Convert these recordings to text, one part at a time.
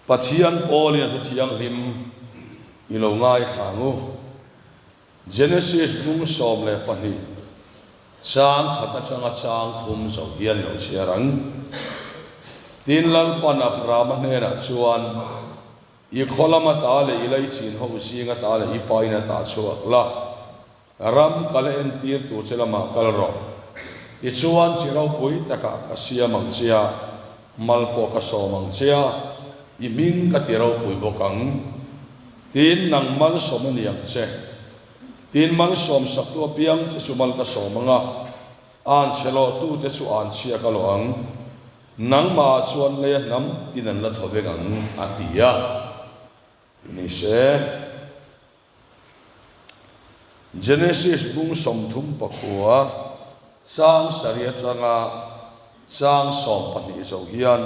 Pathian pawlin a thu thianghlim i lo ngaithla ang u. Genesis bung 12 chang khat atanga chang thum zo hian lo chhiar ang. Tin, Lalpan Abrahama hnenah chuan, I khaw lama ta leh i laichin ho zinga ta leh i pain a ta chhuak la, Ram kal a entir tur che lamah kal rawh. Tichuan chi ropui takah ka siam ang che a, mal pawh ka sawm ang che a, i hming ka ti ropui bawk ang. Tin, nang malsawm a ni ang che. Tin, malsawm saktu apiang che chu mal ka sawm ang a, anchhe lawhtu che chu anchhia ka lawh ang. Nangmahah chuan leia hnam tin an la thaw vek ang, a ti a. Ni se. Genesis bung 39 chang sarih atanga chang 12 zo hian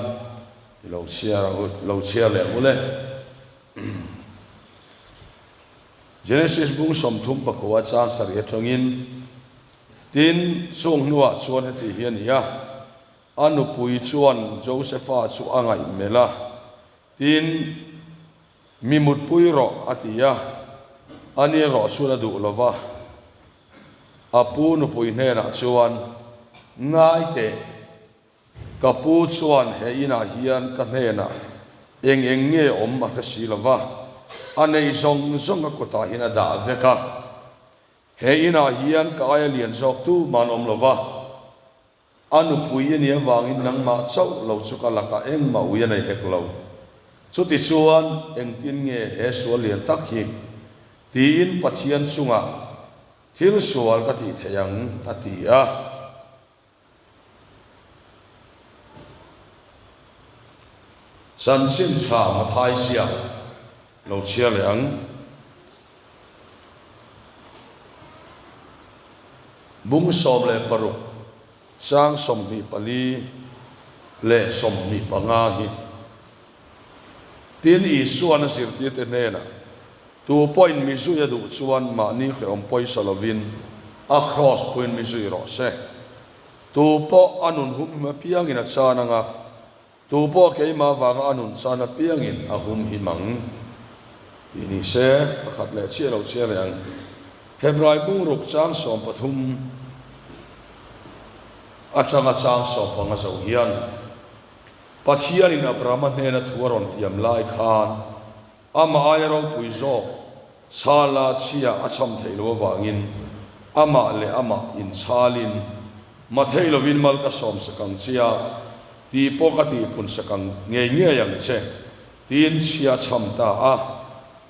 i lo chhiar ang u, lo chhiar leh ang u le. Genesis bung 39 chang sarih atangin, Tin, chung hnuah chuan heti hi a ni a, a nupui chuan Josefa chu a ngaihmelh a, Tin, Mi mutpui rawh, a ti a. Ani erawh chuan a duh lo va. A pu nupui hnenah chuan, Ngai teh, ka pu chuan he inah hian ka hnenah eng eng nge awm a hre si lo va, a nei zawng zawng a kutah hian a dah vek a. He inah hian ka aia lian zawk tuman awm lo va. A nupui i nih avangin nangmah chauh lo chu ka lakah engmah ui a nei hek lo. Chutichuan, engtin nge he sual lian tak hi tiin Pathian chungah thil sual ka tih theih ang? a ti a. Chanchin tha Mathai ziak lo chhiar leh ang. Bung 16 chang 24 leh 25 hi Tin, Isua'n a zirtirte hnenah, Tu pawhin mi zui a duh chuan mahni hrehawm pawisa lovin a kraws puiin mi zui rawh se. Tu pawh a nun humhim apiangin a chan ang a, Tu pawh keimah vanga a nun chan apiangin a hum him ang tih ni se, pakhat leh chiah lo chiah reng. Hebrai bungruk chang 13 atanga chang 15 zo hian Pathianin Abrahama hnena thu a rawn tiam lai khan amah aia ropui zawk chhala chhia a cham theih loh avangin amah leh amah inchhalin Mathei lovin mal ka sawm sak ang che a, tih pawh ka tihpun sak ang ngei ngei ang che, tiin chhia a chham ta a.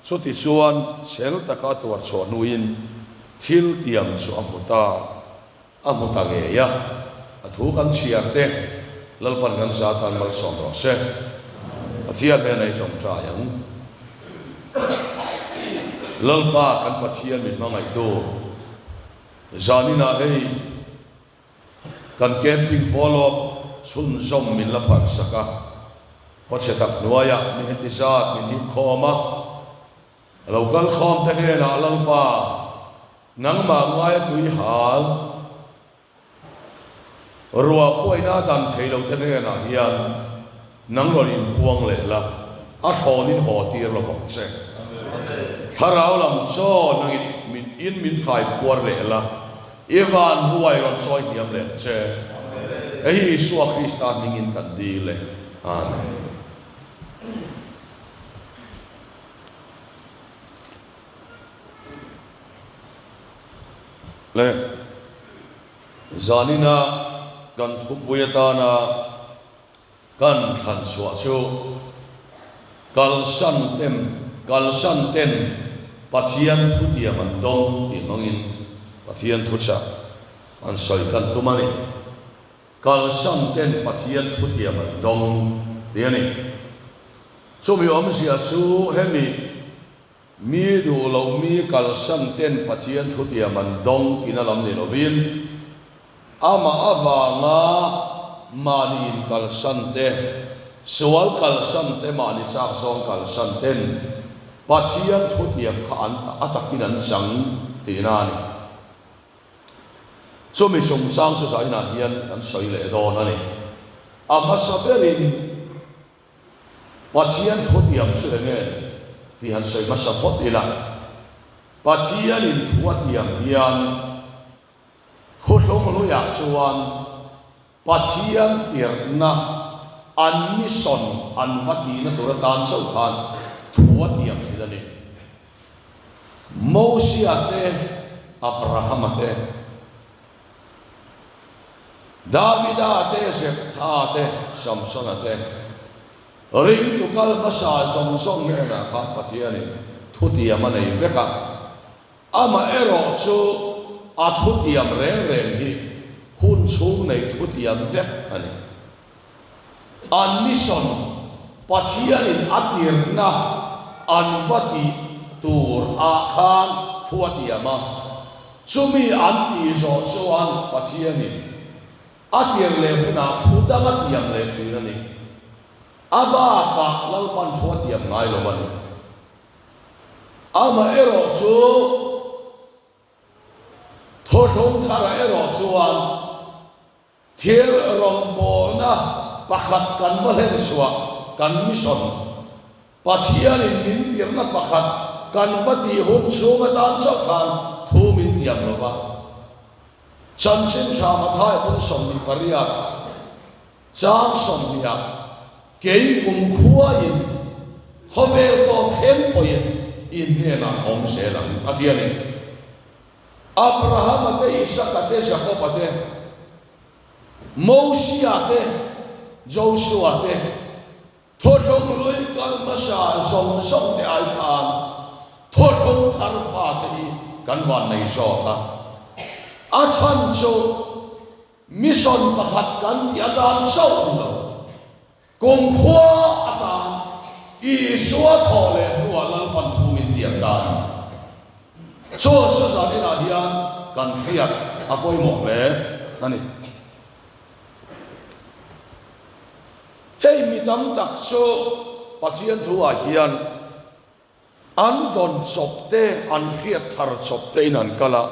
Chutichuan, chhel taka a tuar chhuah hnuin thil tiang chu a hmu ta, a hmu ta ngei a. A thu kan chhiar te, Lalpan kan za tan malsawm rawh se. Pathian hnena i tawngtai ang. Lalpa kan Pathian min hmangaihtu. Zaninah hei kan camping follow up chhunzawm min la phalh sak a, khawchhe tak hnuaiah mi heti zat min him khawm a, a lo kal khawm te hnenah Lalpa nangmah ngaia tui hal Ruah pawhina a dan thei lo te hnenah hian nang rawn inpuang leh la, a hrawnin haw tir lo vang che. Thlarau lam chaw nangin min in min thlai puar leh la, i van huai rawn chawi hniam leh ang che. Hei hi Isua Krista hmingin kan dil e. Amen. Le, zanina kan thupui atana kan thlan chhuah chu kalsan ten kalsan ten Pathian thutiam an dawng tih hmangin Pathian thuchah an sawi kan tum a ni. Kalsan ten Pathian thutiam an dawng tih a ni. Chumi awmzia chu hemi Mi duh lo mi kalsan ten Pathian thutiam an dawng ina lam ni lovin, amah avanga mahni in kalsan te, sual kalsan te, mahni chak zawng kalsan ten Pathian thutiam kha an a takin an chang tihna a ni. Chumi chungchang chu zainah hian kan sawi leh dawn a ni. A hmasa berin. Pathian thutiam chu enge ni tih han sawi hmasa phawt ila. Pathianin thu a tiam hian Thuthlung hluiah chuan Pathian tirhna an mission an va tihna tur atan chauh khan thu a tiam thin a ni. Mosia te, Abrahama te, Davida te, Jeptha te, Samsona te, ringtu kal hmasa zawng zawng hnenah khan Pathianin thutiam a nei vek a. Amaherawh chu a thutiam reng reng hi hun chhung nei thutiam vek a ni. An mission Pathianin a tirna an va tih tur ah khan thu a tiam a, chumi an tih zawh chuan Pathianin a tir leh hunah thu dang a tiam leh thin a ni. A bakah Lalpan thu a tiam ngai lo a ni. Amaherawh chu Thawhlawm tharah erawh chuan thil rawngbawlna pakhat kan va hlen chhuah, kan mission, Pathianin min tirna pakhat kan va tih hun chhung atan chauh khan thu min tiam lo va. Chanchin tha Matthai bung 28 ah Chang 20 ah kei kumkhuain khawvel tawp thleng pawhin in hnenah awm zel ang, a ti a ni. Abrahama te, Isaka te, Jakoba te, Mosia te, Josua te, Thawhlawm lui kal hmasa zawng zawng te ai khan thawhlawm thar fate hi kan van nei zawk a. A chhan chu mission pakhat kan tih atan chauh ni lo, kumkhua atan Isua thawh leh hnuah Lalpan thu min tiam ta a ni. Chu Suzan inah hian kan hriat a pawimawh hle a ni. Hei mi tam tak chu Pathian thu ah hian an dawn chawp te, an hriat thar chawp te in an kal a.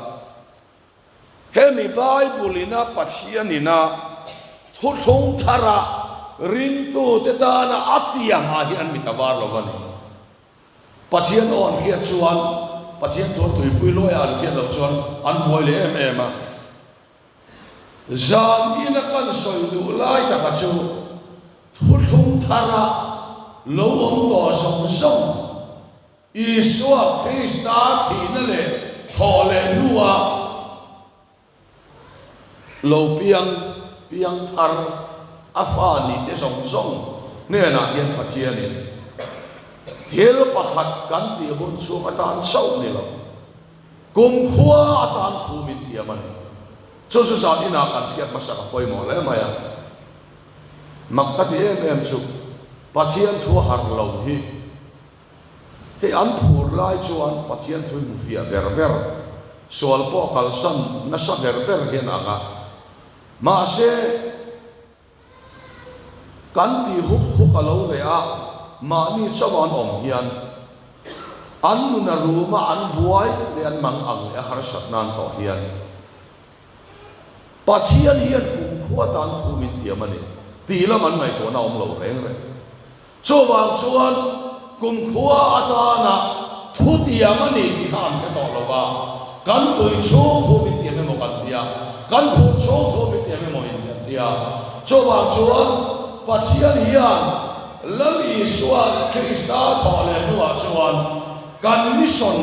Hemi Bible ina Pathian ina thuthlung thar ah ringtu te tana a tiang ah hian mit a var lo a ni. Pathian aw an hriat chuan Pathian thu an tuipui luai a an hriat loh chuan an buai leh em em a. Zan ina kan sawi duh lai taka chu thuthlung thara lo awm tawh zawng zawng, Isua Krista thihna leh thawh leh hnua lo piang piang thar a fa nih te zawng zawng hnenah hian Pathianin thil pakhat kan tih hun chhung atan chauh ni lo. Kumkhua atan thu min tiam a ni. Chu chu zan inah kan hriat hmasak a pawimawh hle mai a. Mak ka ti em em chu Pathian thu a harh lo hi. Hei an phur lai chuan Pathian thu hmu fiah ber ber, sual pawh kalsan nasa ber ber hian ang a. Mahse. Kan tih huk huk a lo reh a, mahni chauh an awm hian an nun a rum a, an buai leh an mang ang leh a harsat nan tawh hian Pathian hian kumkhua tan thu min tiam a ni tih lam an ngaihtuahna awm lo reng reng. Chuvang chuan kumkhua atana thutiam a ni tih kha an hre tawh lo va, kan tui chhung thu min tiam emaw kan ti a, kan phur chhung thu min tiam emaw in kan ti a. Chuvang chuan Pathian hian Lal Isua Krista thawh leh hnuah chuan kan mission,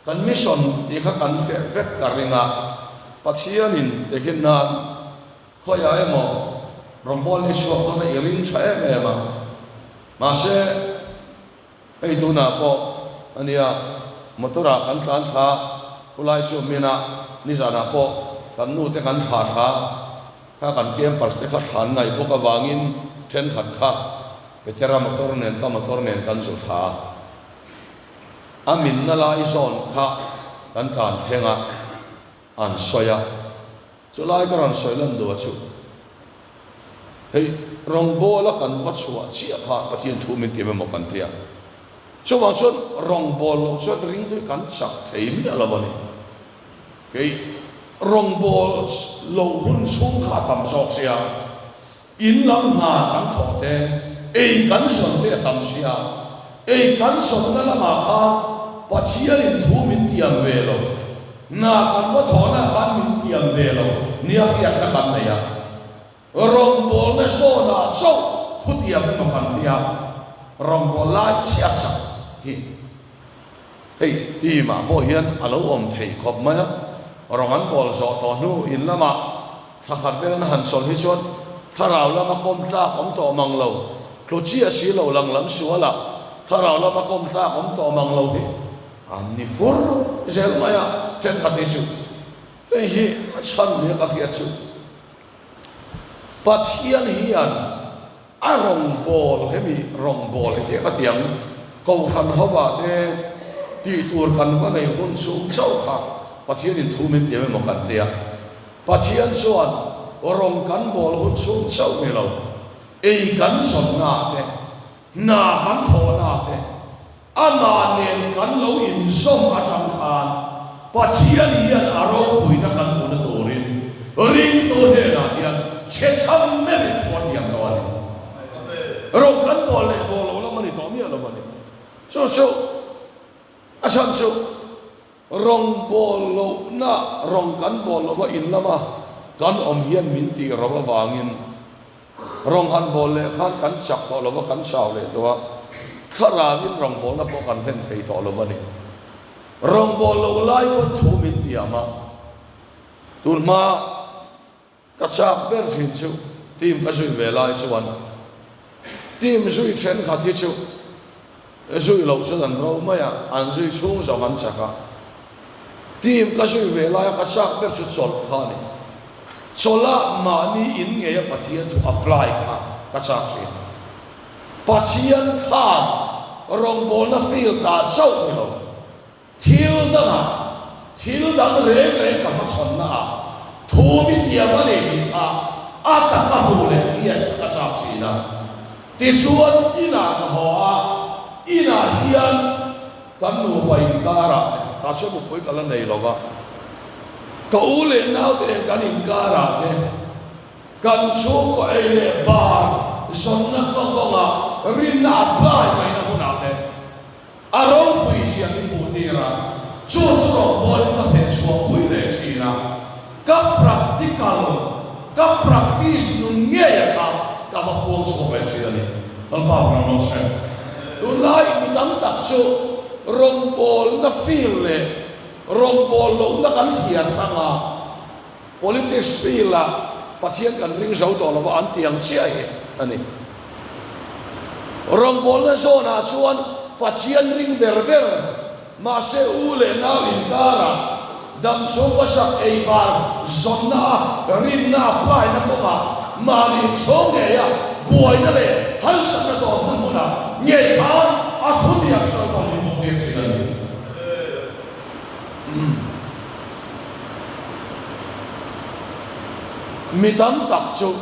kan mission tih kha kan hreh vek ka ring a, Pathianin tehkhin nan, Khawiah emaw rawngbawlna i chhuak dawn a i ring tha em em a, mahse hei tunah pawh a nia motor ah kan tlan thla khulai chu min a, nizanah pawh kan nu te kan thlah thla kha kan campers te kha thlan ngaih bawk avangin thenkhat kha Petera motor nen ka motor nen kan zu thla a, a minna lai zawn kha kan tlan thleng a an sawi a. Chulai ka rawn sawi lan duh a chu, hei rawngbawla kan va chhuah chiah kha Pathian thu min ti emaw kan ti a, chuvang chuan rawngbâwl loh chuan ringtu hi kan chak thei miah lo a ni. Kei rawngbâwl loh hun chhung kha a tam zawk sia, in lam hna kan thawh te, Ei kan zawn te a tam sia. Ei kan zawnna lamah khan Pathianin thu min tiam ve lo. Hna kan va thawhna khan min tiam ve lo nia hriatna kan nei a. Rawngbawlna zawnah chauh thutiam emaw kan tia, rawngbâwl lai chhiat chak hi hei team ah pawh hian a lo awm thei khawp mai a. Rawng an bawl zawh tawh hnu in lamah thla khat vel an han chawl hi chuan thlarau lama kawm tlak awm tawh mang lo, tlu chiah si lo lang lam sualah thlarau lama kawm tlak awm tawh mang lo hi an ni fur zel mai a, thenkhat hi chu hei hi a chhan nia ka hriat chu. Pathian hian a rawngbâwl, hemi rawngbâwl hi tih ka ti ang, Kohhran hovah te tih tur kan va nei hun chhung chauh kha Pathianin thu min tiam emaw kan ti a. Pathian chuan rawng kan bâwl hun chhung chauh ni lo, ei kan zawnna te, hna kan thawhna te, Amah nen kan lo inzawm atang khan Pathian hian a ropuina kan hmuhna turin ringtu hnenah hian chhechham merit thu a tiam tawh a ni. Ro kan bawl leh bawl lo lam a ni tawh miah lo a ni. Chu chu a chhan chu Rawngbawl lohna, rawng kan bawl lova in lama kan awm hian min tih ro avangin rawng han bawl leh khan kan chak tawh lova kan chau leh tawh a, thlarauin rawngbawlna pawh kan hlen thei tawh lo a ni. Rawngbawl lo lai pawn thu min tiam a, tunhma Ka chak ber thin chu team ka zui ve lai chuan team zui thenkhat hi chu zui loh chuan an ro mai a, an zui chhung zawng an chak a. Team ka zui ve laia ka chak ber chu chawlh kha a ni. Chawlhah mahni in ngeia Pathian thu apply kha ka chak thin. Pathian khan rawngbawlna field ah chauh ni lo. Thil dangah, thil dang reng reng ka hmachhawnna ah thu mi tiam a nei tih kha a taka hmuh leh hriat ka chak thin a. Tichuan inah ka haw a, inah hian kan nupa inkarah te, tah chuan nupui ka la nei lo va, ka u leh naute nen kan inkarah te, kan chhungkaw ei leh bar zawnna kawngah rinna apply ngaihna hunah te, A ropui zia min hmuh tir a, chu chu rawngbawlin ka feh chhuah pui leh thin a, ka practical, ka practice nun ngeia kha ka va puang chhuak leh thin a ni. Lalpa vang rawh se. Tunlai mi tam tak chu rawngbawlna field leh rawngbâwl lohna kan hliar hrang a, Politics field ah Pathian kan ring zo tawh lova an ti ang chiah hi a ni. Rawngbawlna zawn ah chuan Pathian ring ber ber mahse u leh nau inkarah damchhung pasak ei bar zawnna a rinna apply na kawngah mahni inchhawng ngei a buaina leh harsatna tawh hmun hmunah ngei khan a thutiang chuan rawn inhmuhtir thin a ni. Mi tam tak chu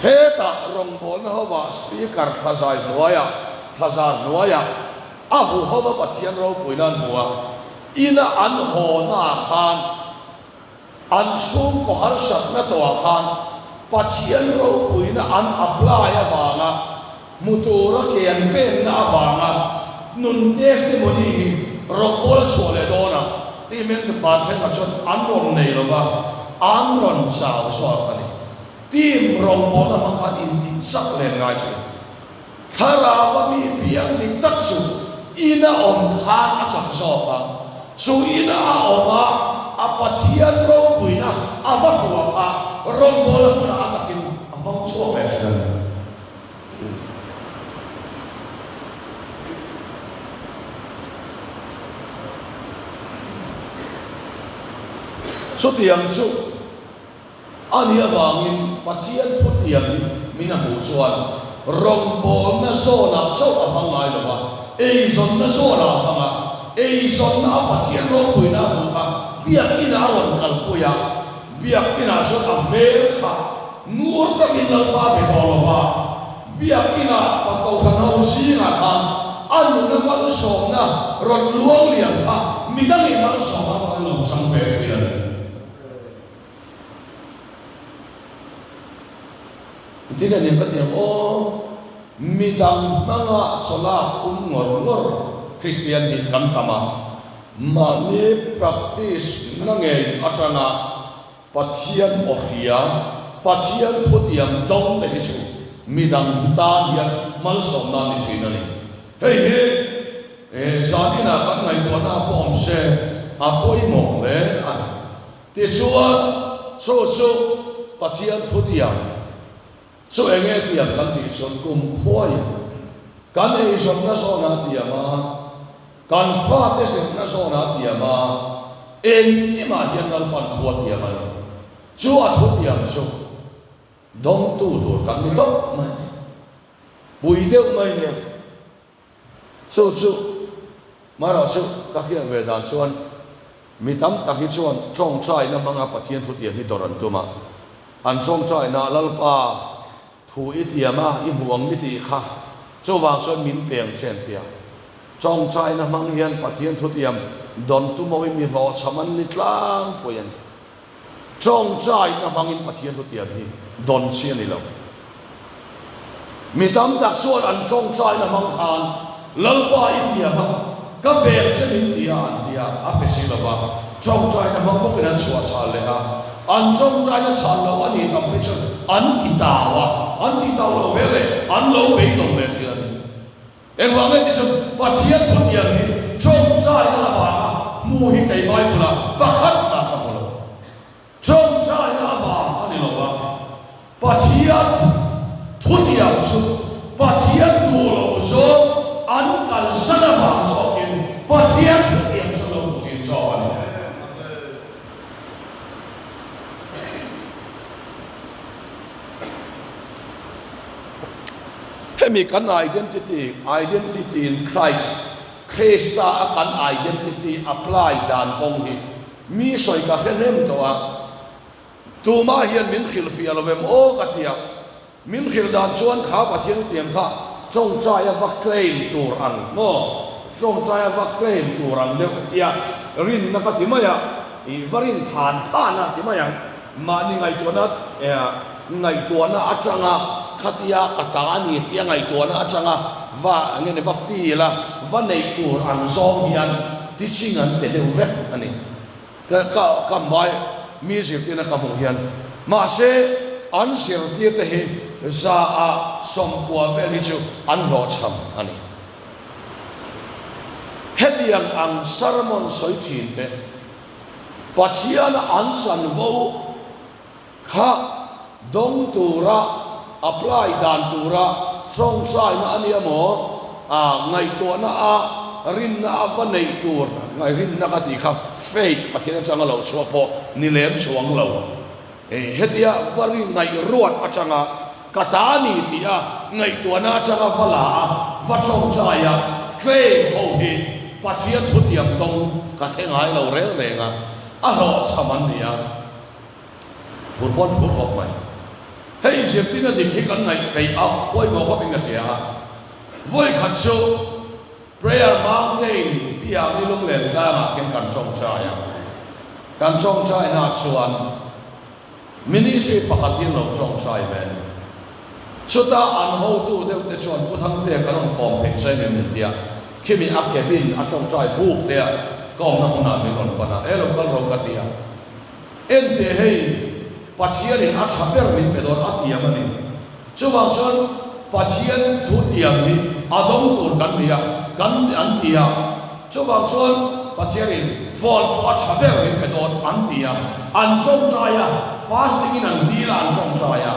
hetah rawngbawlna hovah Speaker thlazai hnuaiah, thlazar hnuaiah a huhova Pathian ropuina an hmu a, ina an hawnaah khan An chhungkaw harsatna tawhah khan Pathian ropuina an apply avanga hmu tura ke an penna avanga nun testimony hi rawngbâwl chhuah leh dawnah tih men pa thenkhat chuan an rawn nei lova, an rawn chau zawk a ni. Team rawngbâwlna hmang khan intih chak len ngai thin. Thlarau a mi piang dik tak chu ina awm khan a chak zawk a, chu ina a awm a, a Pathian ropuina a va hmuh kha rawngbawlna hmunah a takin a hmang chhuak leh thin a ni. Chutiang chu. A nih avangin Pathian thutiam hi min a hmuh chuan rawngbawlna zawnah chauh a hmang ngai lo a, eizawnna zawnah a hmang a. Eizawnna a Pathian ropuina a hmuh kha biakinah a rawn kalpui a, biakinah chuan a hmel kha ngur takin Lalpa be tawh lo va, biakinah pa kohhran ho zingah khan a nuna malsawmna rawn luang lian kha midangin malsawmna hmangin lo chang ve thin a ni. Engtin a nia ka ti ang aw. Midang hmanga chaw lak um ngawr ngawr Kristian hi kan tam a, mahni practice na ngei atanga Pathian aw hria, Pathian thutiam dawng te hi chu midang tan hian malsawmna ni thin a ni. Hei hi zan inah kan ngaihtuahna pawh awm se a pawimawh hle a ni. Tichuan, chu chu Pathian thutiam Chu enge tiang kan tih chuan kum khuaiin kan eizawnna zawnah tiam a, kan fate zirna zawnah tiam a, engkimah hian Lalpan thu a tiam a ni. Chu a thu tiam chu dawngtu tur kan ni tawp mai a ni. Pui deuh mai nia. Chu chu marawh chu ka hriat ve dan chuan mi tam tak hi chuan tawngtaina hmanga Pathian thutiam hi dawr an tum a, an tawngtaina Lalpa thu i tiam a, i hmu ang i tih kha chuvang chuan min pe ang che an ti a. Tawngtaina hmang hian Pathian thutiam dawn tum ho hi mi hlawhchham an ni tlangpui a ni. Tawngtaina hmangin Pathian thutiam hi dawn chi a ni lo. Mi tam tak chuan an tawngtaina hmang khan Lalpa i thiam a, ka pek che min ti a an ti a, a pe si lo va. Tawngtaina hmang bawkin an chhuah chhal leh a, an tawngtaina chhal lo a nih tam phei chuan an ti tau a, an ti tau lo ve leh an lo beidawng leh thin a ni. Engvang nge ti chuan Pathian thutiam hi tawngtaina avanga hmu hi kei Bible-ah pakhat mah ka hmu lo. Tawngtaina avang a ni lo va, Pathian thutiam chu Pathian duh lo zawng an kalsan avang zawkin Pathian thutiam chu lo hmu thin zawk a ni. Hemi kan identity, identity in Christ, Krista a kan identity apply dan kawng hi mi sawi ka hre hnem tawh a, tumah hian min hrilhfiah lo vem aw ka ti a, min hrilh dan chuan kha Pathian tiang kha tawngtaia va claim tur ang maw, tawngtaia va claim tur ang deuh tia rinna ka ti mai a, i va rin than than a ti mai ang. Mahni ngaihtuahna ngaihtuahna atanga khatia ka ta a ni tia ngaihtuahna atanga va eng nge va feel a, va neih tur ang zawng hian teaching an pe deuh vek a ni. Ka ka ka hmai mi zirtirna ka hmuh hian mahse an zirtir te hi za ah 90 vel hi chu an hlawhchham a ni. Hetiang ang sermon sawi thin te. Pathiana an chanvo kha dawng tura apply dan tura tawngtaina a nia maw? A ngaihtuahna a rinna a va neih tur rinna ka tih kha faith Pathian atanga lo chhuah pawh ni lem chuang lo. Hetia va ri ngaih ruat atanga ka ta ni tih a ngaihtuahna atanga va la a, va tawngtai a, claim ho hi Pathian thutiam tawng ka hre ngai lo reng reng a, a hlawhchham an ni a, phur pawn phur khawp mai. Hei zirtirna dik hi kan ngaih peih a pawimawh khawpin ka hria a, vawikhat chu Prayer Mountain piah ni lunglen tlangah khian kan tawngtai a, kan tawngtainaah chuan Ministry pakhat hi an lo tawngtai ve a ni. Chuta an hotu deuh te chuan Pu Thangtea kan rawn kawm theih che em min ti a, khimi a cabin a tawngtai buk te a ka awmna hmunah min rawn pan a, e lo kal ro ka ti a, Enteh hei Pathianin a tha ber min pe dawn a tiam a ni. Chuvang chuan Pathian thu tiam hi a dawng tur kan ni a, kan an ti a. Chuvang chuan Pathianin phone pawh a tha ber min pe dawn an ti a. An tawngtai a, fasting in an dil a an tawngtai a.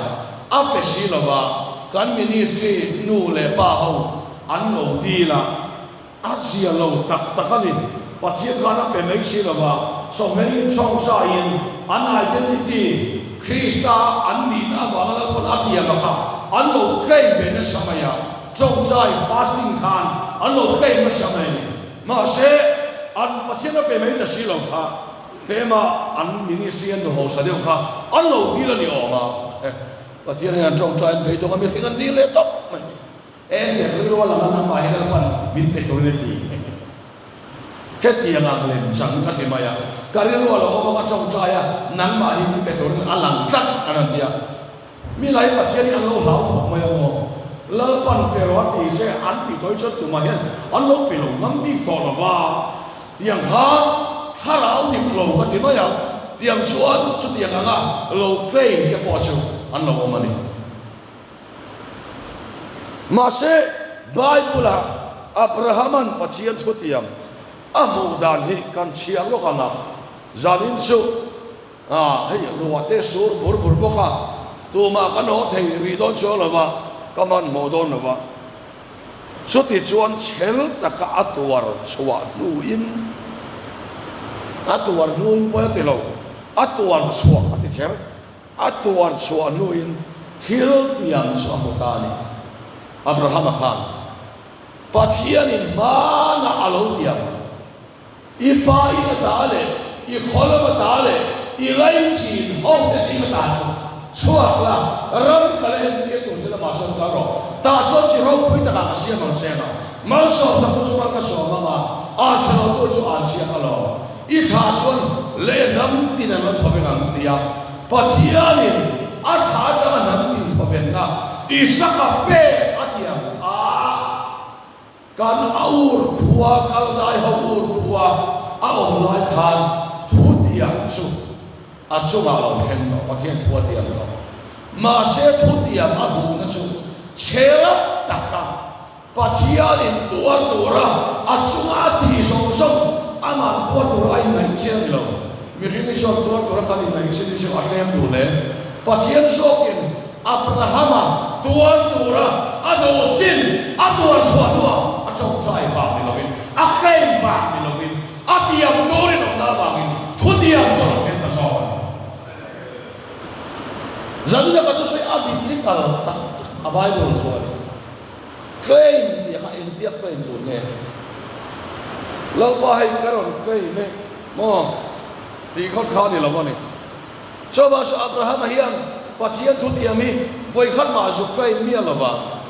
A pe si lova kan ministry nu leh pa ho an lo dil a. A zia lo tak tak a ni. Pathian khan a pe mai si lo va, chawhmei tawngtaiin an identity, Krista an nihna avanga Lalpan a tiam a kha an lo claim ve nasa mai a, tawngtai, fasting, khan an lo claim nasa mai a ni. Mahse, an Pathian a pe mai ta si lo kha, tlema an ministry an nuhausa deuh kha an lo dil a ni awm a. Pathian hian tawngtai an beidawng a, mihring an dil leh tawp mai a ni. Eng tiang rilru a lang a nangmah hi Lalpan min pe turin a ti. Hetiang ang lem chang ka ti mai a, ka rilru a lo awm a ka tawngtai a, nangmah hi min pe turin a lang tlat an han ti a. Mi lai Pathian hi an lo hlau khawp mai a maw? Lalpan pe rawh a ti che an tih tawh hi chuan tumah hian an lo pe lo ngam bik tawh lo va, tiang khan thlarau dik lo ka ti mai a, tiang chuan chutiang anga lo claim te pawh chu an lo awm a ni. Mahse, Bible-ah Abrahama'n Pathian thutiam a hmuh dan hi kan chhiar lawk ang a, zanin chu A, hei ruah te sur bur bur bawk a, tumah kan haw thei rih dawn chuang lo va, ka hmanhmawh dawn lo va. Chuti chuan chhel taka a tuar chhuah hnuin, a tuar hnuin pawi a ti lo, a tuar chhuah a ti kher, a tuar chhuah hnuin thil tiang chu a hmu ta a ni. Abrahama khan Pathianin hmanah a lo tiang. I pa in a ta leh i khaw lam a ta leh i laichin ho te zing a ta chu chhuak la, ram ka la entir tur che lamah chuan kal rawh. Tah chuan chi ropui takah ka siam ang che ang a, malsawmsak tu chu mal ka sawm ang a, a chhe lo tur chu an chhiat alawm. I thla chuan leh hnam tin an la thawveng ang tia Pathianin a thla atanga hnam tin thawvenna Isaka pek a ti ang kha. Kan a ur khua kal dai ho ur khua a awm lai khan thu tiang chu a chungah lo thleng tawh, Pathian thu a tiang tawh. Mahse thu tiang a hmuhna chu chhela taka Pathianin tuar tura a chunga a tih zawng zawng amah tuar tura a innaih chiang ni lo. Mihring hi chuan tuar tura kan innaih chin hi chu a tlem duh hle. Pathian zawkin Abrahama tuar tura a duh chin a tuar chhuah hnuah a tawngtai vang ni lovin, a claim vang ni lovin, a tiam turin awmna avangin thutiam chu a rawn en ta zawk a ni. Zanina ka thusawi a biblical tak tak a Bible thu a ni. Claim tih kha engtia claim tur nge? Lalpa hei ka rawn claim e maw tih khawt kha a ni lo a ni. Chuvang chu Abrahama hian Pathian thutiam hi vawikhat mah zuk claim miah lo va.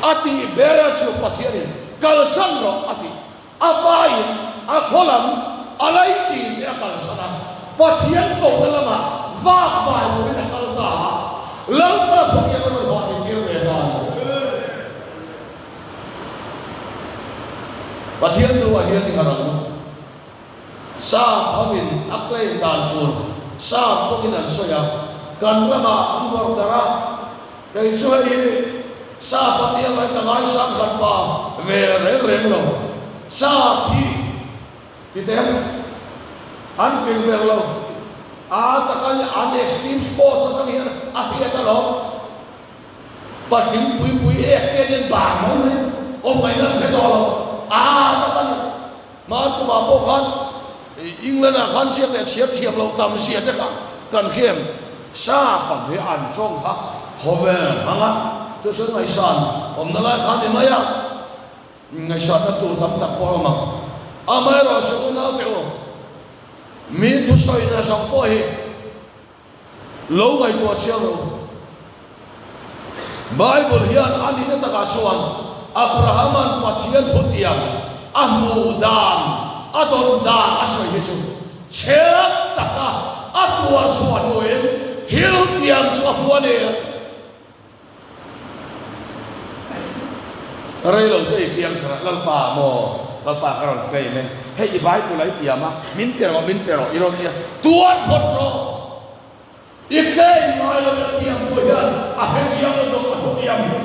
A tih ber chu Pathianin kalsan rawh a tih. A pain a khaw lam a laichin te a kalsan a, Pathian kohna lamah vak vai turin a kal ta a, Lalpa thutiam a rawn hlawhtlin tir ve ta a ni. Pathian thu ah hian i harh ang u. Sap hovin a claim dan tur sap bawkin an sawi a, kan ramah an vawrh darh a, kei chu hei hi sap a nia mai ka ngaisang khat pa ve reng reng lo, sap hi ti teh an fing ber lo, a taka an extreme sports atang hian a hriat alawm, patling pui pui ek te an bar mai mai, awm ngaihna an hre tawh lo, a taka ni. Hman kumah pawh khan England-ah khan ziak leh chhiar thiam loh tam zia te kha kan hriam. Sap ang hi an tawng kha khawvel hmang a, chu chuan ngaihsan awmna lai kha a ni mai a, ngaihsanna tur tam tak pawh a awm ang. Amaherawhchu unaute u, mi thusawina zawng pawh hi Lo ngaihtuah chiang rawh u. Bible hian a nihna takah chuan Abrahama'n Pathian thutiang a hmuh dan, a dawn dan a sawi hi chu chhel taka a tuar chhuah hnuin thil tiang chu a hmu a ni a ti. Rei lo te i piang kher a, Lalpa maw, Lalpa ka rawn claim e, hei i Bible a i tiam a, min pe rawh, min pe rawh, i rawn tia, tuar phawt rawh, i claim ngai lo in a tiam tu hian a hre chiang lo bawk a thu tiam hi,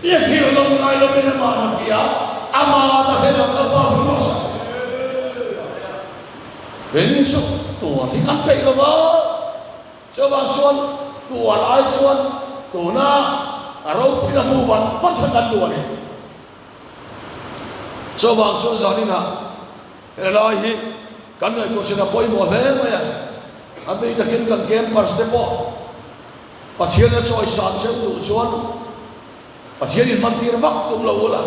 i hrilh lo ngai lo in amah na hria, amah na hre lam Lalpa hun rawh se. Keini chu tuar hi kan peih lo va. Chuvang chuan tuar ai chuan tuna a ropuina hmu vat vat kha kan duh a ni. Chuvang chuan zaninah helai hi kan ngaihtuah chin a pawimawh hle mai a, a bik takin kan campers te pawh Pathian a chawisan cheu duh chuan Pathian inhmantir vak tum lo ula,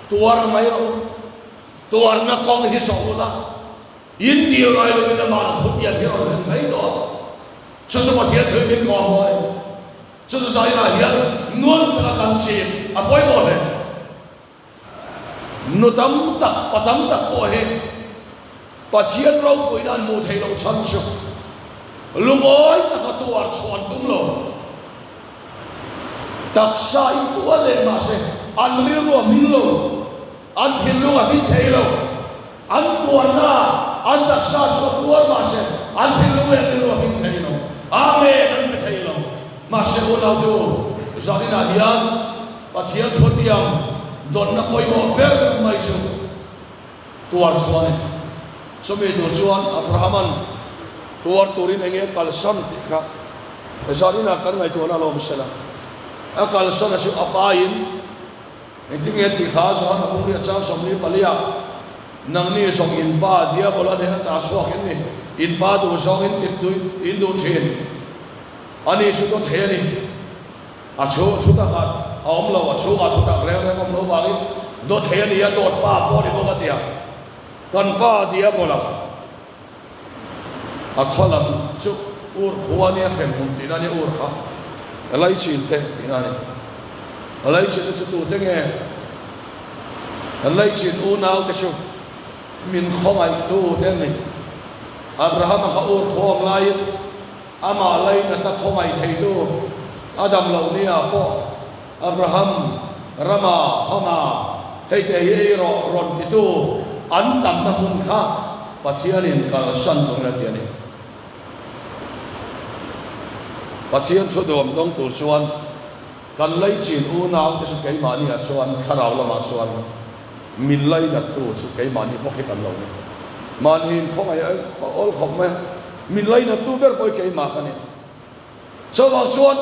tuar mai rawh u, tuarna kawng hi zawh ula, In dil ngai lovin amah thutiam hi a rawn en mai tawh a, chu chu Pathian thu in min kawm haw a ni. Chu chu zainah hian nun taka kan chim a pawimawh hle. Nu tam tak, pa tam tak pawh hi Pathian ropuina an hmuh theih loh chhan chu lungawi taka tuar chhuah an tum lo. Taksa in tuar reng mah se, an rilru a hming lo, an thinlung a hming thei lo. An tuarna, an taksa chu a tuar mah se, an thinlung leh rilru a hming thei lo. Amen an pe thei lo. Mahse unaute u, zaninah hian Pathian thutiang dawnna pawimawh ber mai chu tuar chu a ni. Chumi tur chuan Abrahama'n tuar turin eng nge kalsan tih kha zaninah kan ngaihtuahna a lo awm sela. A kalsana chu a pain engtin nge tih kha Johan a bung riah chang 44 Nangni zawng in pa Diabola hnena ta chhuak in ni, in pa duh zawng in tip duh in duh thin. Ani chu dawt thei a ni. A chhu thutak ah a awm lo, a chhungah thutak reng reng awm lo vangin dawt thei a ni a, dawt pa pawh a ni bawk a ti a. Kan pa Diabola a khaw lam chu ur khua a nia, hremhmun tihna a nia, ur kha laichin te tihna a ni. A laichin te chu tute nge? Kan laichin unau te chu min khawngaihtu te an ni. Abrahama kha ur khua awm laiin Amah lainat a khawngaih theitu a dam loh nia pawh Abraham rama hawng a, hei te hi ei rawh rawn titu an tamna hmun kha Pathianin kalsan turin a ti a ni. Pathian thu duam dawng tur chuan kan laichin unaute chu keimahniah chuan thlarau lamah chuan Min lainattu chu keimahni bawk hi kan lo ni. Mahni inkhawngaih a awl khawp mai a, min lainattu ber pawh hi keimah ka ni. Chuvang chuan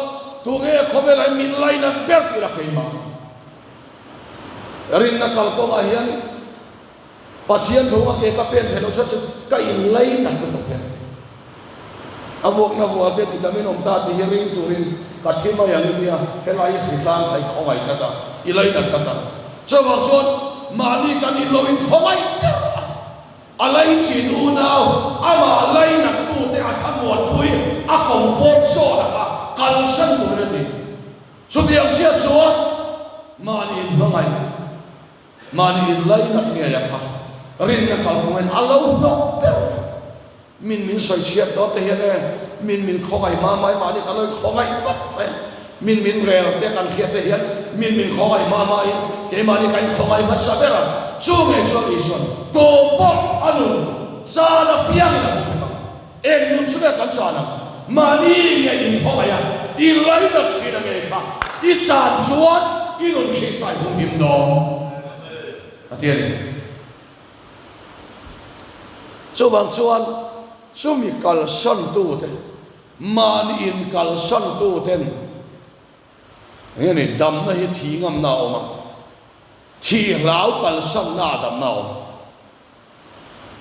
tunge khawvelah hian min lainat ber tih lah keimah. Rinna kalkawngah hian Pathian thunga ke ka pen theih loh chhan chu ka inlainat lutuk hian. A vuakna vual te tidamin awm ta tih hi ring turin ka thi mai ang i tia, helai i hritlang kha i khawngaih tlat a, i lainat tlat a. Chuvang chuan mahni kan in lo inkhawngaih ber a, a laichin unau, amah lainat tute a thlamuanpui, a comfort zone a kha kalsan turin a ti. Chutiang chiah chuan mahni inhmangaih, mahni inlainat ngei a kha rinna kalphungin a lo hnawk ber. Min min sawi chhiat dawn te hian e, min min khawngaih hma mai mahni kan lo khawngaih vat mai a, min min rel te kan hriat te hian min min khawngaih hma maiin keimahni kan inkhawngaih hmasa ber a, chu ngei chuan Isuan tu pawh a nun chan apiangin a hmu vek ang. Eng nun chu nge kan chan ang? Mahni nge inkhawngaih a, i lainat thin a ngei kha i chan chuan i nun Krista i humhim dawn a ti a ni. Chuvang chuan chumi kalsantute, mahni inkalsantuten eng nge ni, damna hi thi ngamna a awm a, thi hlau kalsanna ah damna a awm.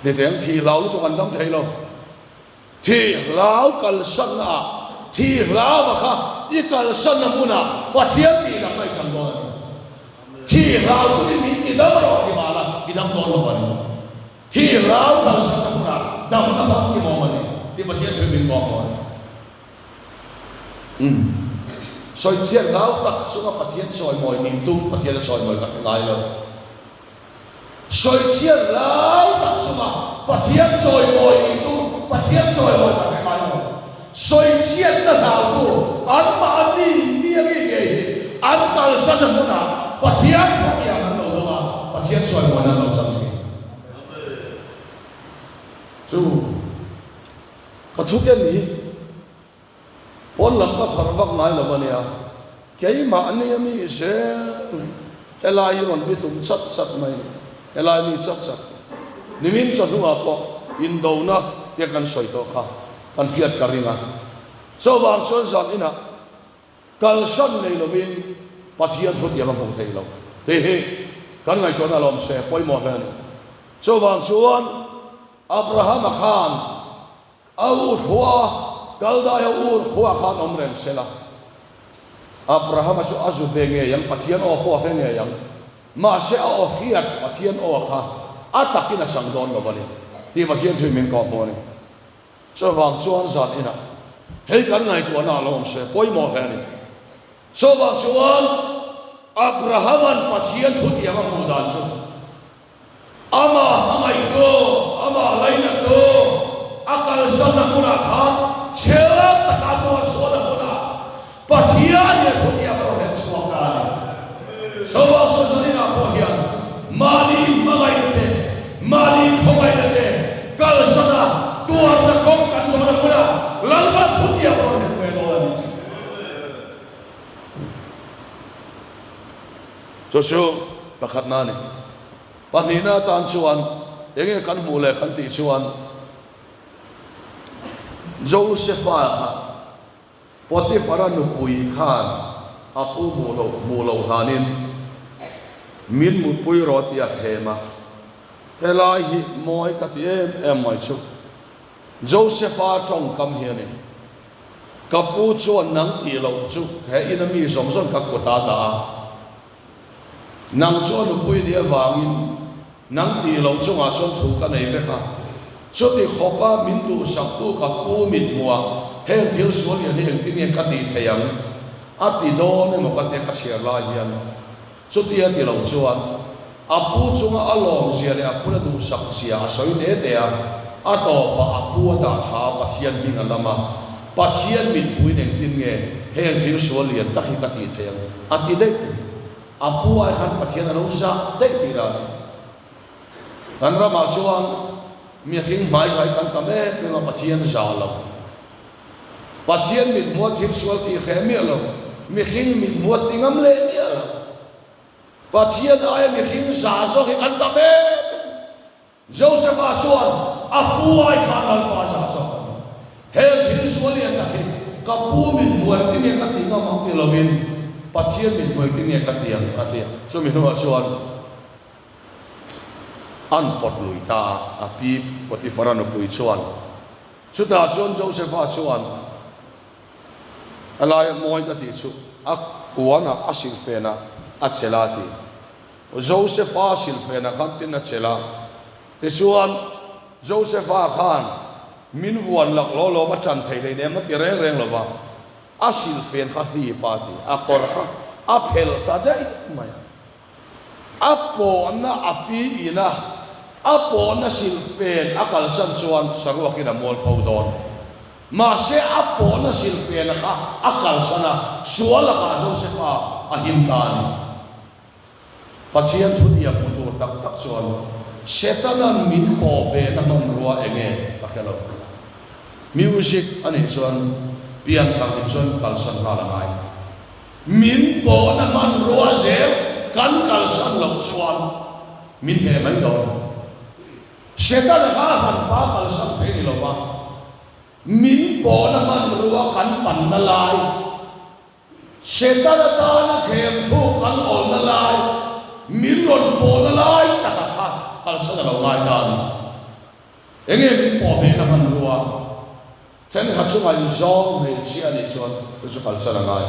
Niteng thi hlau lutuk an dam thei lo. Thi hlau kalsanna ah, thi hlauva kha i kalsanna hmunah Pathian tih dam a i chang dawn a ni. Thi hlau chu i min ti dam rawh ti mah la, i dam dawn lo a ni. Thi hlau kalsanna hmunah damna famkim awm a ni tih Pathian thu min kawm dawn a ni. Umm. Sawichhiat hlau tak chunga Pathian chawimawi nih tum Pathian a chawimawi tak ngai lo. Sawichhiat lai tak chunga Pathian chawimawi nih tum Pathian chawimawi tak ngai lo. Sawichhiatna hlautu anmahni miangi ngei hi an kalsan a hmunah Pathian khawtiang an lo dawng a, Pathian chawimawina an lo chang thin. Chu ka thu ken hi. Pawn lam ka kharh vak ngai lo a nia, keimah ania mi zel helai hi rawn bitum chat chat mai ni, helai mi chat chat nimin chawhnuah pawh indona tia kan sawi tawh kha kan hriat ka ring a, chuvang chuan zan inah kalsan nei lovin Pathian thutiang a hmuh theih lo tih hi kan ngaihtuahna lawm se pawimawh hle a ni. Chuvang chuan Abrahama khan A ur khua, Kaldai a ur khua khan awm reng se la, Abrahama chu a zu ve ngei ang, Pathian aw pawh a hre ngei ang. Mahse a aw hriat Pathian aw kha a takin a chang dawn lo a ni tih Pathian thu in min kawh hmu a ni. Chuvang chuan zan inah hei kan ngaihtuahna a lo awm se pawimawh hle a ni. Chuvang chuan Abrahama'n Pathian thutiang a hmuh dan chu Amah hmangaihtu, amah lainattu a kalsanna hmunah khan chhel taka tuar chhuahna hmunah Pathian hian thutiang a rawn en chhuak. chhuak ta a ni. Chuvang chu zaninah pawh hian mahni hmangaihna te, mahni khawngaihna te kalsan a, tuarna kawng kan zawn a hmunah Lalpa thutiam a rawn hmu ve dawn a ni. Chu chu pakhatna a ni. Pahnihna atan chuan enge kan hmuh leh kan tih chuan Josepha kha Potiphara nupui khan a pu hmuh loh hmuh loh hlanin min mutpui rawh tih a thlem a, helai hi mawi ka ti em em mai chu Josepha tawngkam hi a ni. Ka pu chuan nang tih loh chu he ina mi zawng zawng ka kut a dah a, Nang chu a nupui nih avangin nang tih loh chungah chuan thu ka nei vek a, chuti khawpa min duhsaktu ka pu mithmuah heng thil sual lian hi engtin nge ka tih thei ang? A ti dawn emaw ka tia ka chhiar lai hian chuti a ti lo chuan a pu chunga a lawmzia leh a puna duhsakzia a sawi te te a, a tawpah a pu a dah tha a Pathian hming a lam a, Pathian mithmuhin engtin nge heng thil sual lian tak hi ka tih thei ang? A ti daih mai. A pu ai khan Pathian a lo zah daih tih dah a ni. Kan ramah chuan mihring hmaizai kan tam em em a, Pathian zah lo. Pathian mithmuha thil sual tih hreh miah lo, mihring mithmuha ti ngam leh miah lo. Pathian aia mihring zah zawk hi kan tam em em. Josepha chuan a pu ai khan Lalpa zah zawk a ni. He thil sual lian tak hi ka pu min hmuai ti nge ka ti ngam ang ti lovin Pathian min hmuai ti nge ka ti ang a ti a. Chumi hnuah chuan an pawt lui ta a, a pi Potiphara nupui chuan. Chutah chuan Josepha chuan a laia mawi ka tih chu a kuanah a silhfenah a chelh a a ti. Josepha silhfenah khan tin a chelh a, tichuan Josepha khan min vuan lak law lawm a ṭan thei hleinem a ti reng reng lo va, a silhfen kha hlip a ti, a kawr kha a phel ta daih mai a, a pawhna a pi in a, a pawhna silhfen a kalsan chuan saruakin a mualpho dawn. Mahse a pawhna silhfena kha a kalsan a, sual lakah Josepha a him ta a ni. Pathian thutiam hmu tur tak tak chuan Setana'n min pawh behna hmanrua eng nge ka hre lo. Music a nih chuan pianthar nih chuan kalsan nghal a ngai. Min pawhna hmanrua zel kan kalsan loh chuan min hneh mai dawn. Setana kha a han pa kalsan thei ni lo va, min pawhna hmanrua kan panna lai, Setan atana thlem thluk kan awlna lai, min rawn pawhna lai taka kha kalsan a lo ngai ta a ni. Enge min pawh behna hmanrua thenkhat chu ngaihzawng hmeichhia a nih chuan chu chu kalsan a ngai.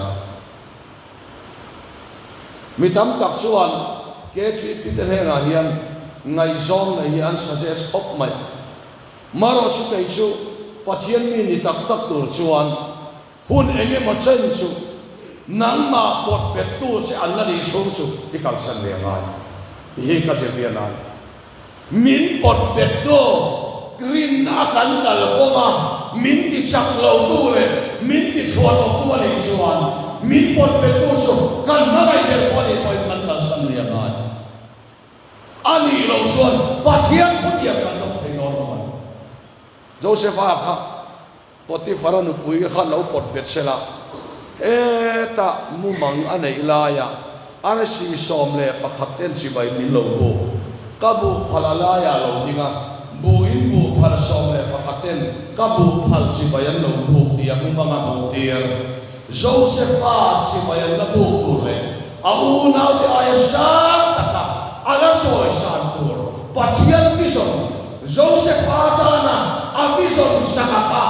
Mi tam tak chuan KTP te hnenah hian ngaihzawng nei hi an suggest khawp mai. Marawh chu kei chu Pathian mi ni tak tak tur chuan Hun eng emaw chen chu nangmah pawt pettu che an la nih chhung chu i kalsan ve ngai tih hi ka zir vial a. Min pawt pettu rinna a kan kal kawnga min ti chak lotu leh min ti chhuan awktu a nih chuan min pawt pettu chu kan hmangaih ber pawh a nih pawhin kan kalsan ve a ngai. A nih loh chuan Pathian khawtiang kan lo thei dawn lo a ni. Josepha kha Potiphara nupui kha lo pawt bet sela, hetah mumang a neih laia arsi 11 ten chibai min lo buk. Ka buhphal a laiah lo ding a, buhin buhphal 11 ten ka buhphal chibai an lo buk tih a mumang a hmuh tir. Josepha chibai an la buk tur leh a unaute aia sang taka a la chawisan tur Pathian vision Josepha tana a vision saka kha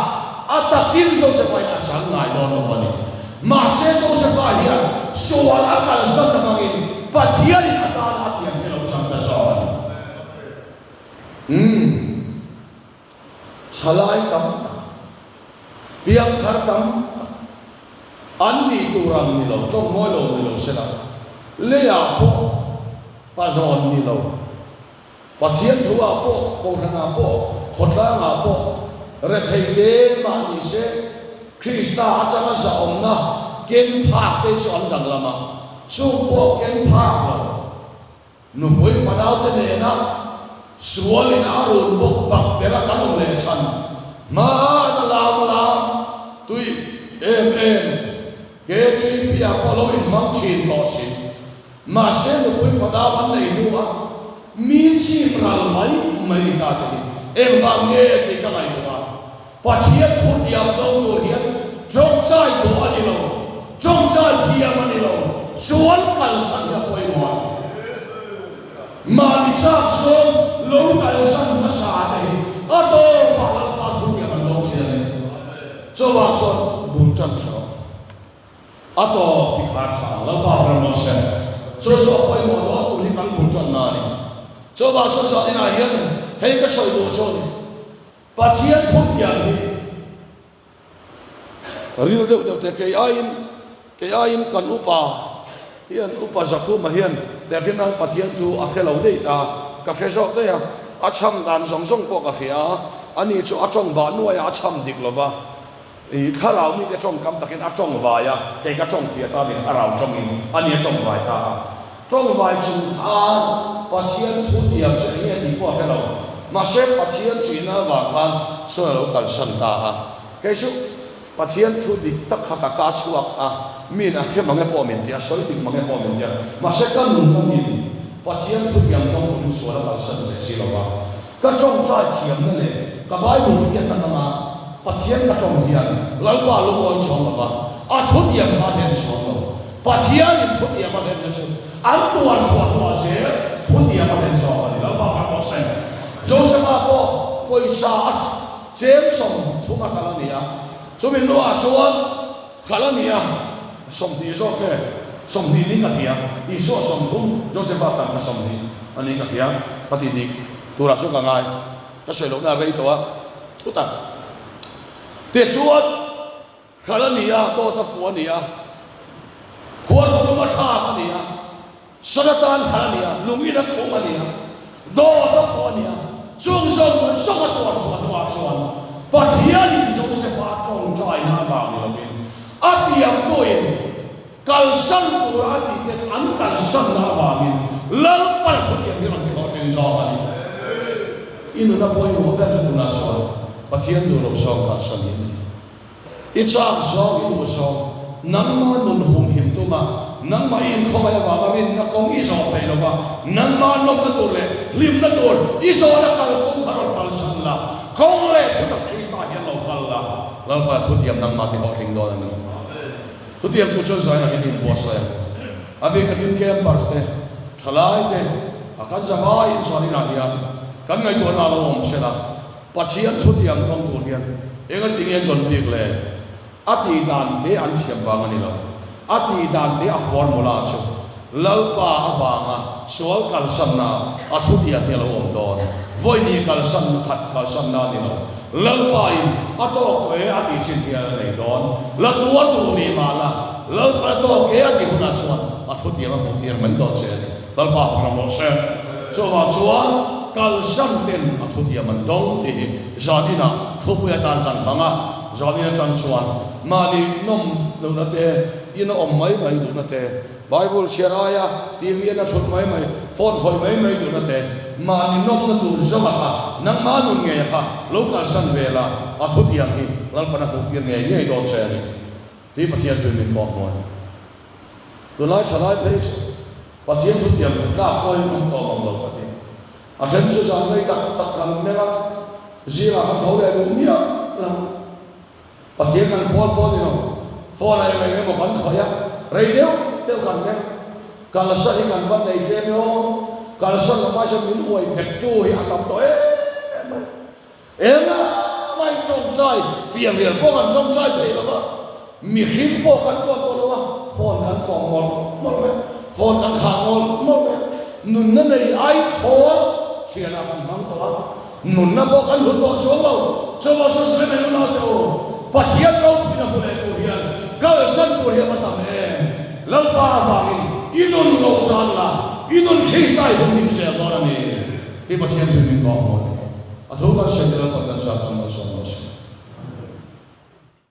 a takin Josepha in a chang ngai dawn lo a ni. Mahse Josepha hian sual a kalsan avangin Pathian in a tana a tiam hi a lo chang ta zawk a ni. Umm. Thalai tam tak, piangthar tam tak an nih tur ang ni lo, tawngmawi lo ni lo sela, leiah pawh pazawn ni lo, Pathian thu ah pawh, Kohhran ah pawh, khawtlang ah pawh rethei te mah ni se, Krista atanga zahawmna ken phak te chu an danglam a. Chung pawh keng phak lo. Nupui fanaute nena sualin a run bawk bak bera kan awm leh chhan hmaan a lam a lam tui em em KGP ah pawh lo inhmang thin tawh si. Mahse nupui fanau an nei hnu a mi chip ral mai mai ni ta te hi engvang nge tih ka ngaihtuah a. Pathian thu tiam dawng tur hian tawngtai duh a ni lo, tawngtai thiam a ni lo, sual kalsan hi a pawimawh a ni. Mahni chak zawng lo kalsan hmasa te hi a tawpah Lalpa thu tiam an dawng thin a ni. Chuvang chuan bul tan tha rawh. A tawp i khar tha ang Lalpa ram rawh se. Chu chu a pawimawh dawn tur hi kan bul tanna a ni. Chuvang chuan zaninah hian hei ka sawi duh chu a ni. Pathian thu pian hi ril deuh deuh te kei aiin kei aiin kan upa hian upa Zakhuma hian tehkhin nan Pathian thu a hre lo daih ta ka hre zawk daih a, a chham dan zawng zawng pawh ka hria a, ani chu a tawng bah nuai a a chham dik lova. I thlarau mite tawngkam takin a tawngvai a, kei ka tawng fiah ta a ni, thlarau tawngin a ni a tawngvai ta a. Tawngvai chung khan Pathian thu tiam chu eng nge tih pawh a hre lo, mahse Pathian ṭihna avang khan sawn a lo kalsan ta a. Kei chu Pathian thu dik tak kha ka ka chhuak a, miin a hre mange pawh min ti a, sawi dik mange pawh min ti a, mahse ka nun angin Pathian thu tiam dawng turin sual a kalsan ve si lo va. Ka tawngtai thiamna leh ka Bible hriatna hmanga Pathian ka tawng hian Lalpa lungawi chuang lo va, a thutiam kha a hlen chuang lo. Pathianin thutiam a hlenna chu an tuar chhuah hnuah zel thutiam a hlen zawk a ni. Lalpa kan bawk se. Josepha pawh pawisa a cheng 30 a kal a ni a, chumi hnuah chuan kal a ni a, 20 zawk nge 20 ni ka hria, Isua 30, Josepha tangka 20 a ni ka hria ka ti dik. Turah chu ka ngai, ka sawi lohna a rei tawh a, thu tak. Tichuan, hral a ni a, dawt a puh a ni a, khualtawm a thlak a ni a, sal atan hral a ni a, lungin a khum a ni a, dawt a puh a ni a, chung zawng zawng a tuar chhuah hnuah chuan Pathianin Josepha tawngtaina avang ni lovin a tiamtuin Kalsan tura a tih ten an kalsanna avangin Lalpan thutiam hi rawn ti hlawhtling zawk a ni. I nuna pawimawh ber chu tunah chuan Pathian duh loh zawng kalsan hi a ni. I chak zawng, i duh zawng, nangma nun humhim tuma nangmah i inkhawngaih avanga rinna kawng i zawh theih lova nangma nawmna tur leh hlimna tur i zawhna kalkawng kha rawn kalsan la, kawng leh thutak Krista hian lo kal la, Lalpa thutiam nangmah ti hlawhtling dawn a ni. Chutiang tu chuan zaina hi min buatsaih a, a bik takin campers te, thalai te, a kan zavai insawn inah hian kan ngaihtuahna a lo awm sela, Pathian thutiang dawng tur hian engati nge an dawn bik le? A tih dan te an thiam vang a ni lo. A tih dan te a formula chu Lalpa avanga sual kalsanna a thutiang hi a lo awm dawn. Vawinih kalsan khat kalsanna a ni lo. Lalpa in a tawk tawh e a tih chin hian a nei dawn. La tuar duh ni mah la, Lalpa a tawk e a tih hunah chuan a thutiang a hmuh tir mai dawn che a ni. Lalpa hun ram rawh se. Chuvang chuan kalsan ten a thutiam an dawng tih hi zan inah thupui atan kan hmang a. Zan in atang chuan mahni nawm lohna te, in a awm mai mai duhna te, Bible chhiar aia TV en a thut mai mai, phone khawih mai mai duhna te, mahni nawmna tur zawnga kha nangmah nun ngeia kha lo kalsan ve la, a thutiang hi Lalpan a hmuh tir ngei ngei dawn che a ni tih Pathian thuin min kawng hmu a ni. Tunlai thalai phei chu Pathian thutiang hmu tlak pawhin awm tawh mang lo ka ti. A then chu zan rei tak tak kan meng a, zingah kan tho leh duh miah lo. Pathian kan pawl pawh ni lo, phone ah eng eng emaw kan khawih a, rei deuh deuh kan meng. Kalsan hi kan va nei tlem e aw, kalsan lo mai chuan min uai phet tu hi a tam tawh em em mai. Engah mai tawngtai fianrial pawh kan tawngtai thei lo va, mihring pawh kan tuah tawh lo a, phone kan kawm mawlh mawlh mai, phone kan khah mawlh mawlh mai a, nunna nei ai thawn thianah kan hmang tawh a. Nunna pawh kan hlut tawh chuang lo. Chuvang chuan sawi mai nunau teh u, Pathian ropuina hmu leh tur hian kalsan tur hi a va tam em? Lalpa avangin i nun lo zan la, i nun Krista i hun him zel dawn a ni tih Pathian thu min kawng hmu a ni. A thu kan sawi te Lalpan kan zat kan malsawm rawh se.